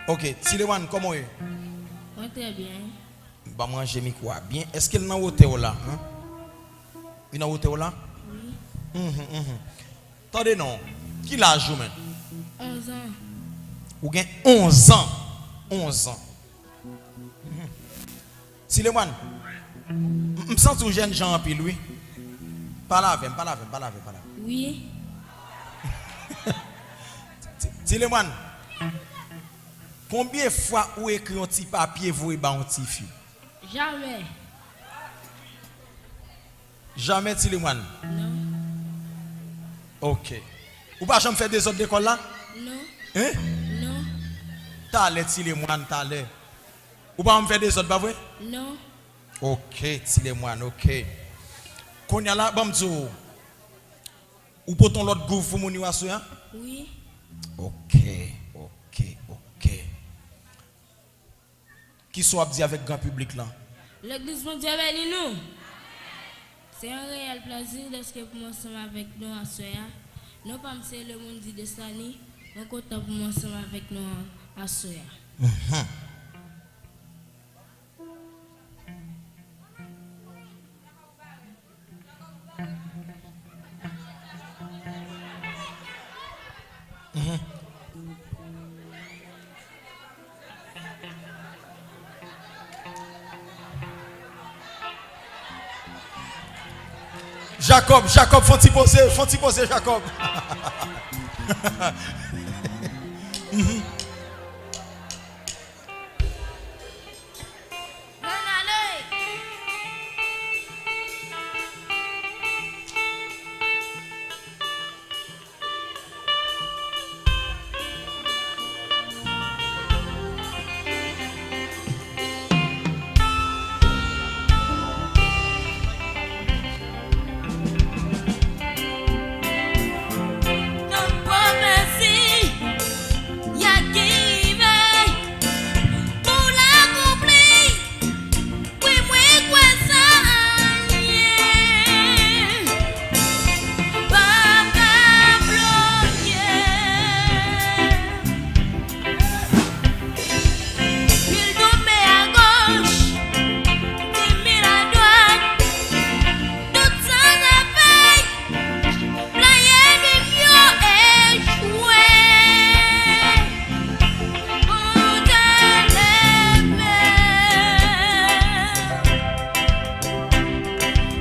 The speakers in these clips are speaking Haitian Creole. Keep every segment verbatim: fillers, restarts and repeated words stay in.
Ok, Tilewann, kòman w ye? Mwen trè byen. Ban m ranje mikwo a byen. Èske l nan wotè w la? Hein? Li nan wotè w la? Wi. Mhm, mhm. Tande non. Ki laj ou menm? Onz an. Ou gen onz an. Onz an. Mhm. Tilewann, m, m santi w jènjan anpil, wi. Pale avè m, pale avè m, pale avè m, pale avè m. Wi. Ti, Tilewann, konbyen fwa ou ekri yon ti papye voye ba yon tifi? Jamè. Jamè, Tilewann? Non. Ok. Ou pa janm fè dezòd lekòl la? Non. Hein? Non. Talè, Tilewann, talè. Ou pa janm fè dezòd, pa vre? Non. Ok, Tilewann, ok. Kounye a la, ban m di w, ou pote yon lòt gwouv pou moun yo aswè a? Wi. Ok, ok, ok. Kisa w ap di avèk gran piblik lan? Legliz Bondye beni nou. Se yon reyèl plèzi dèske pou mwen ansanm avèk nou aswè a. Non pa m se Lemondy Deslany. Mwen kontan pou mwen ansanm avèk nou aswè a. Mhm. Mhm. Jacob, Jacob, fè yon ti poze, fè yon ti poze, Jacob. Mhm. Ann ale! Yon pwofesi, y a ki rive pou l akonpli. Wi, mwen kwè sa, anyen p ap ka bloke. Mil tonbe agoch, di mil adwat, tout sa n ap fè. Plan ènmi m yo echwe. Bondye leve.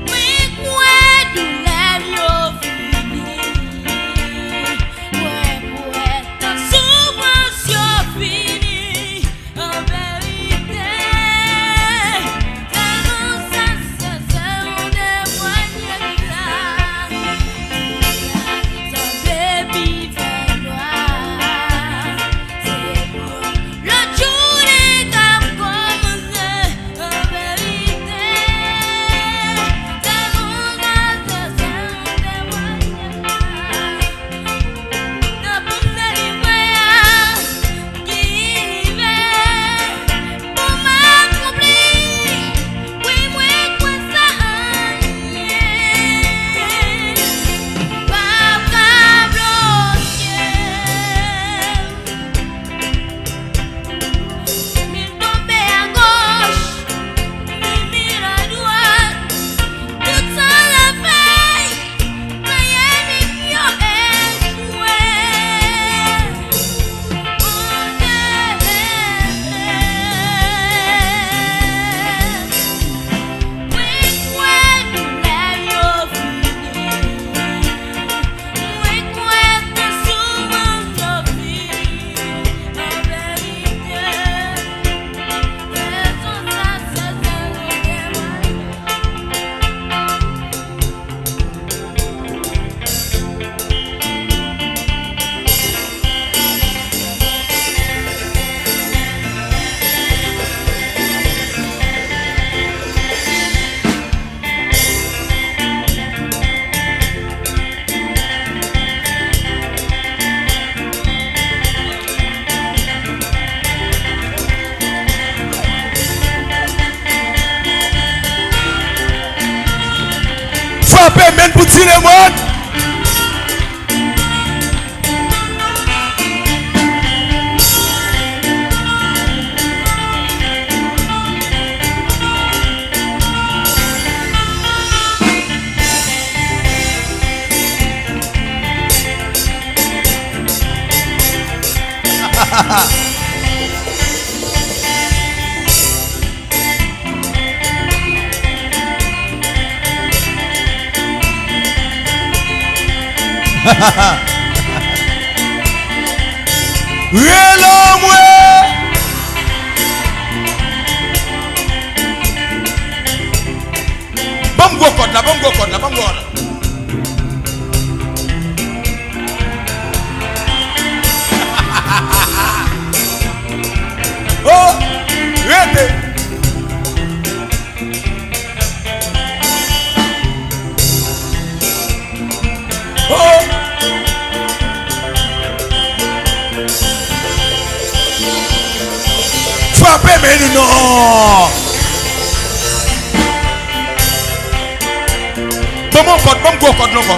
Mwen kwè doulè m yo fini. Mwen kwè soufrans yo fini. An verite, se konsa, se, se yon temwayaj la. Sa depi fè nwa, se pou lòt jounen k ap kòmanse. An verite, se konsa, se, se yon temwayaj la. Tan pou m delivre a ki rive pou m akonpli. Wi, mwen kwè sa, anyen p ap ka bloke m. Mil tonbe agoch, mil, mil adwat, tout sa n ap fè. Frape men pou Tilemòn. Rele mwen. Ban m gwo kòd la, ban m gwo kòd la, ban m gwo kòd la. Oh, rete. Oh. Frape men nou non. Ban m yon kòd, ban m gwo kòd la ankò.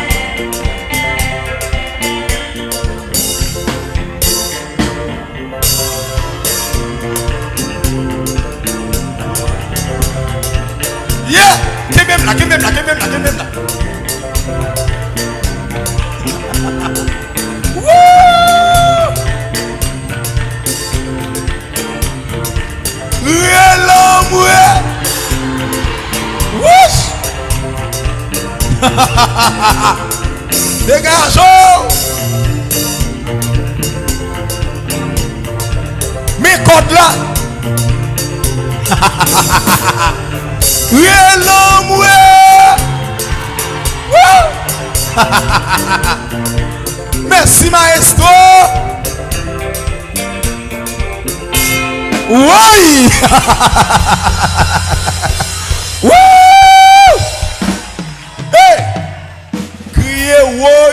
Yeah! Kenbe m la, kenbe m la, kenbe m la, kenbe m la. Woo! Rele mwen. Wouch! Degaje w! Men kòd la! Rele mwen! Woo! Mèsi, maestro! Woy! Woo! Hey! Kriye woy!